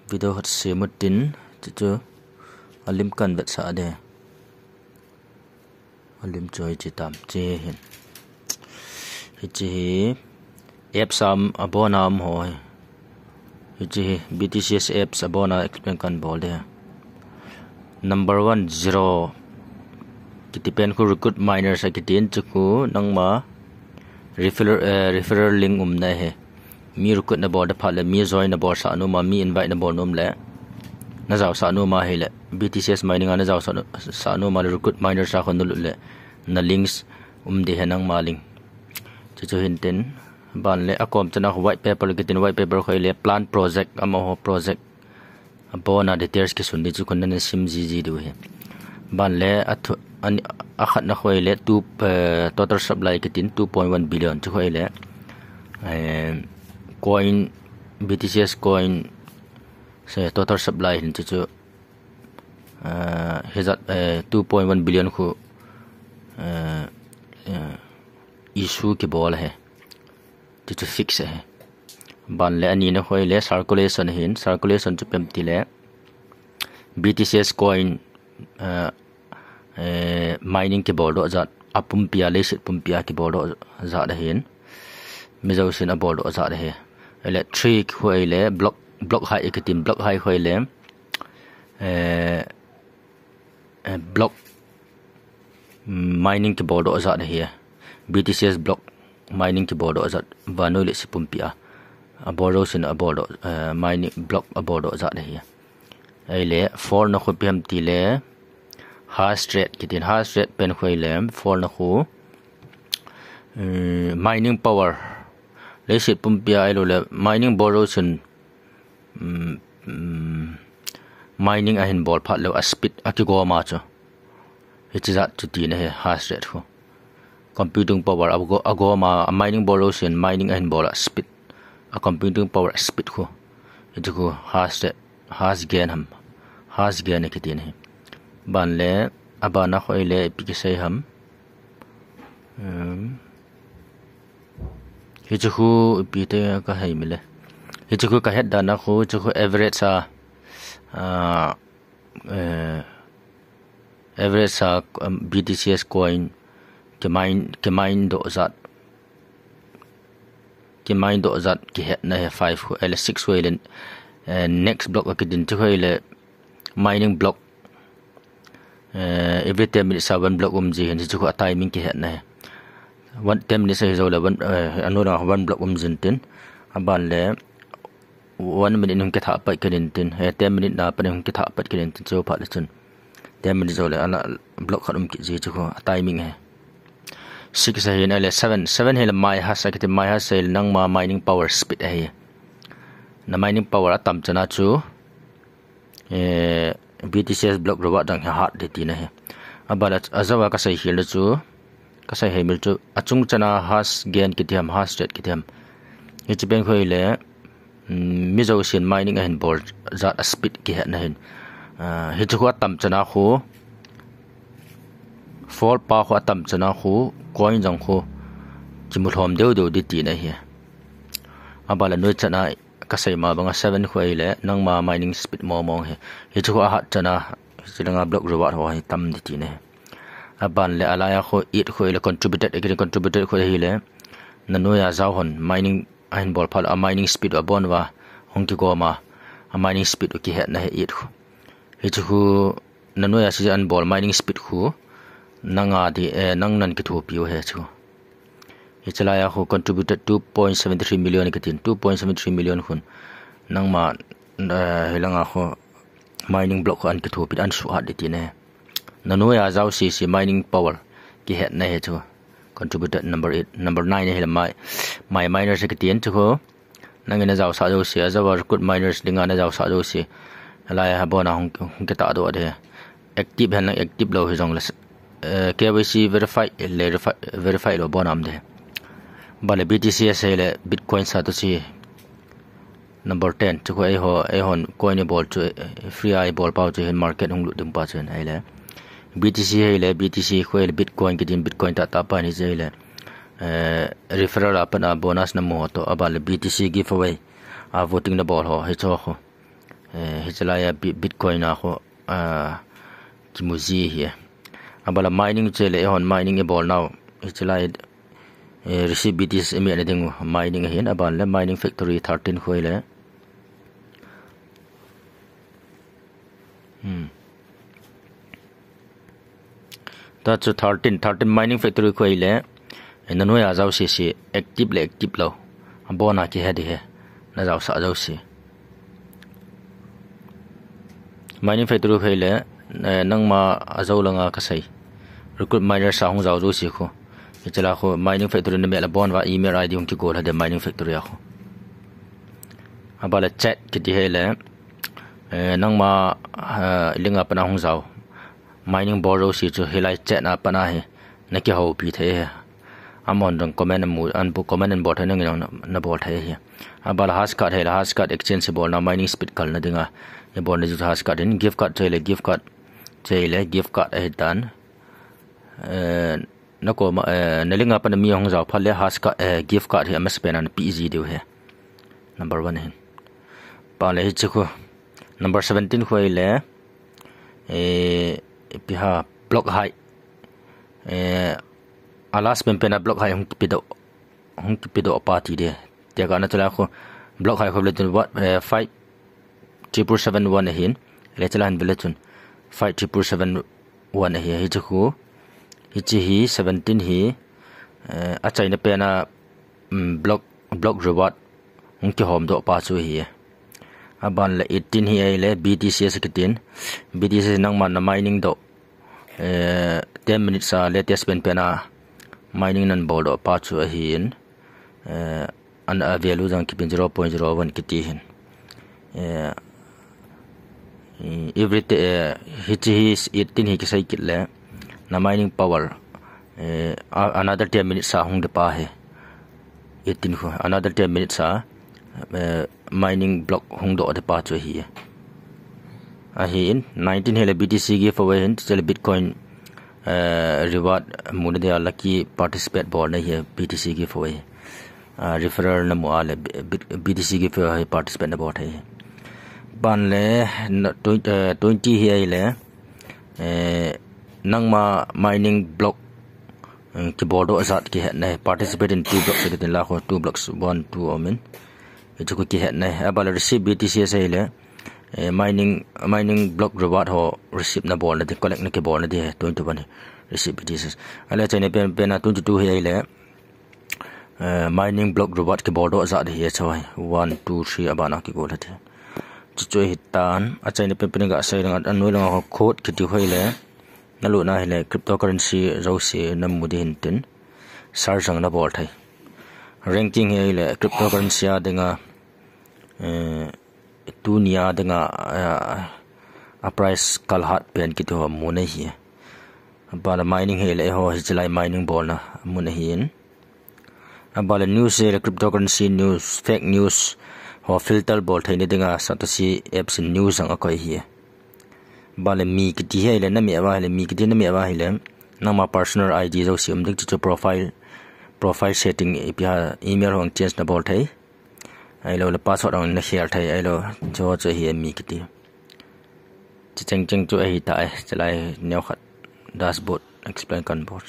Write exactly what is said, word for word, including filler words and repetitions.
Video khat sem utin, chuchu alim kan vetsah de. Alim chu hichi tam che hin. Hichi hi apps a um, abona um ho hi. Hichi hi B T C S apps abona explain kan bol de. Number one, zero. Kiti pen khu recruit miners akitin, chu khu nangma referral, eh, referral link umna hi. Mi recruit nabol da phat le, mi join nabol sah nom a, mi invite nabol nom le, najao sah nom a hile, B T C S mining a najao sah no-, sah nom a le, recruit miners a khun nalut le, na links um de hi, nangma link. Chuchu hin tin, ban le akom chana khu white paper kitin, white paper khu hile plan project, amaho project abona details kisun di chu khun nasim jiji diu hi. Ban le athu-, an-, akhatna khu hile two, eh, total supply kitin two point one billion chu khu hile, eh, coin, B T C S coin, se total supply hin chu chu, eh, hijat, eh, two point one billion khu, eh, eh, issue kibol ahi. Chuchu fix ahi. Ban le anina khu hile circulation hin, circulation chu ipi ham tile B T C S coin, eh, eh, mining kibol doh jat, apumpia, leiset pumpia kibol doh jat ahin. Mi jousen abol doh jat ahi. Hile three khu hile block, block height kitin, block height khu hile, eh, eh, block, mm, mining kibol doh jat ahi. B T C S block mining kibol doh jat, vannoi leiset pumpia. Abol jousen abol doh, eh, mining block abol doh jat ahi. Ahile four na khu ipi ham tile hash rate kitin, hash rate pen khu hile four na khu, eh, mining power. Leiset pumpia ahilou le mining bol jousen, mm, mm, mining ahin bol phat leu a speed akigom a chu. Hichi jat chu tina hi hash rate khu. Computing power ago-, agom a, a mining bol jousen mining ahin bol a speed. A computing power speed khu. Hichu khu hash rate, hash gain ham. Hash gain akitina hi. Ban le abana khu hile ipi kisei ham. Um, hichu khu ipi te ka hei mile. Hichu khu kahet dan a khu, hichu khu average a, ah, eh, average a, um, B T C S coin kimine, kimine doh jat, kimine doh jat kihetna hi five khu, ahile six khu hile, eh, next block akitin, chu khu hile mining block, eh, every ten minutes a one block um ji hin, chu khu a timing kihetna hi. One, ten minutes ahi jou le one, eh, anoi a one block um jin tin. Aban le one minute in hung kithah pat kit in tin, eh, ten minute na pat in hung kithah pat kit in tin, chu phat le chun ten minutes jou le ana block khat um kit ji, chu khu a timing hi. Six ahin, ahile seven, seven hile mine hash akiti, mine hash hile nangma mining power speed ahi. Na mining power atam chana chu, eh, B T C S block reward dang hi hat di tina hi. Aban le ajou a kasei hil le chu, kasei hei mil chu, achung chana hash gain kiti ham, hash rate kiti ham. Hichi pen khu hile, mm, mi jousen mining ahin bol jat a speed kihetna hin. Ah, hichu khu atam chana khu, four pa khu atam chana khu, coin jong khu kimu lhom deu deu di tina hi. Aban le noi chana kasei ma banga seven khu hile nangma mining speed mong mong hi. Hichu khu ahat chana, hichi langa block reward ho hi tam di tina hi. Aban le alai a khu eight khu hile contributed, again contributed khu hile nanoi a jao hon mining ahin bol phat le a mining speed u abon uva hung kigom a, a mining speed u kihetna hi eight khu. Hichu khu nanoi a si an bol mining speed khu nanga di, eh, nang nan kithopi u hi chu. Hichi lai a khu contributed two point seven three million kitin, two point seven three million khun nangma, eh, hilanga khu mining block khu an kithopi, an suhat di tina hi. Nanoi a jao sese mining power kihetna hi chu. Contributed number eight, number nine hile mine, mine miners kitin, chu khu nangin najao sah jouse, ajou a recruit miners dinga najao sah jouse. Alai a abona hung, hung kitah doh de. Active hen lang active lou hijong le, eh, K Y C verify le refi-, verify lou abona um de. Ban le B T C S hile Bitcoin Satoshi number ten, chu khu eiho, eihon coin ibol chu, eh, free a ibol pau chu hin market hung lut ding pa chu hin ahile. B T C hile, B T C khu hile Bitcoin kitin, Bitcoin tahtah pa hi chu hile. Eh, referral a pat a bonus namu ho toh, aban le B T C giveaway a voting nabol ho, hichu khu. Eh, hichelai a Bi-, Bitcoin a khu, ah, kimu ji hi. Abala mining chele, eihon mining ibol nau. Hichelai, eh, receive B T C imi na ding mining hin, aban le mining factory thirteen khu le. Hmm. Ta chu thirteen, thirteen mining factory khu le, eh, na noiya jouse se, active le active lou. Abona kihe ding ahi, na jousah jouse. Mining factory khu le, eh, nangma ajou langa kasei. Recruit miners a hung jao jouse khu. Hichelai khu mining factory na meh le abon uva email I D hung kigol ha ding mining factory a khu. Abala chat kiti hi le, eh, nangma, eh, linga pana hung jao. Mining bol jouse chu hilai chat a pana hi na kihoupi thei ahi. Amahon jong comment amu, an bu comment an bol thei nangin na, na bol thei ahi. Abala hashcard hi le, hashcard exchange bol na mining speed kalna dinga. Ibol na chu hashcard in, gift card chele, gift card chele, gift card ahi tan. Eh, na koma, eh, na linga pana mi hung jao phat le hashcard, eh, gift card hi amasapen a na pe ji diu ahi. Number one hin. Aban le hiche khu. Number seventeen khu le, eh, ipi ham block height. Eh, a last penpen a block height hung kipedoh, hung kipedoh pa ti ding. Tia kana chule khu block height khu le chun what, eh, five triple seven one ahin. Le chule hin vele chun five triple seven one ahi, hiche khu. Hiche hi seventeen hi, eh, achaina pen a, mm, block, block reward hung kihomdoh pa chu ahi. Aban le eighteen hi ahile B T C S kitin. B T C S nangma na mining doh, eh, ten minutes a latest penpen a mining nan boldoh pa chu ahin. Eh, an a value jong kipen zero point zero one kiti hin. Eh, eh, every te, eh, hiche hi eighteen hi kisei kit le, na mining power, eh, a-, another ten minutes a hung ding pa ahi. Eighteen khu, another ten minutes a, eh, mining block hung doh ding pa chu ahi. Ahin, nineteen hi le B T C giveaway hin, chule Bitcoin, eh, reward muna dia lucky participate bolna hi B T C giveaway. Ah, referral na mu a le B-, B-, B T C giveaway hi participate na bol thei. Aban le na twen-, eh, twenty hi ahile, eh, nangma mining block, eh, kiboldoh jat kihetna hi. Participate in two blocks kitin la khu two blocks, one, two aum in. Hichu khu kihetna hi. Abala receive B T C S ahile, eh, mining, mining block reward ho receive na bolna ding, collect na kibolna ding ahi, twenty one hi. Receive B T C S. Ahile achaina penpen a twenty two hi ahile, eh, mining block reward kiboldoh jat hi ahi chu ahi. One, two, three abana kigol ahi. Chuchu ahi tan, achaina penpen a gasei langa, anoi langa khu code kiti khu ahile, na lut na ahile cryptocurrency jouse na mu ding hin tin, search jong na bol thei. Ranking hi ahile cryptocurrency a dinga, eh, tunia dinga, eh, a price kalhat pen kiti ho muna ahi. Abala mining hi le eiho hichelai mining bolna muna ahin. Abala news hi le cryptocurrency news, fake news ho filter bol theina dinga Satoshi apps in news jong akoi ahi. Abala mi kiti hi le na meh uva ahile, mi kiti na meh uva ahile, nangma personal I D jouse um ding, chuchu profile, profile setting ipi ham, email ho jong change na bol thei. Ahilou le password jong na khel thei, ahilou, chuchu ahi mi kiti. Chucheng cheng chu ahi tai, chulai neokhat dashboard explain kan bol.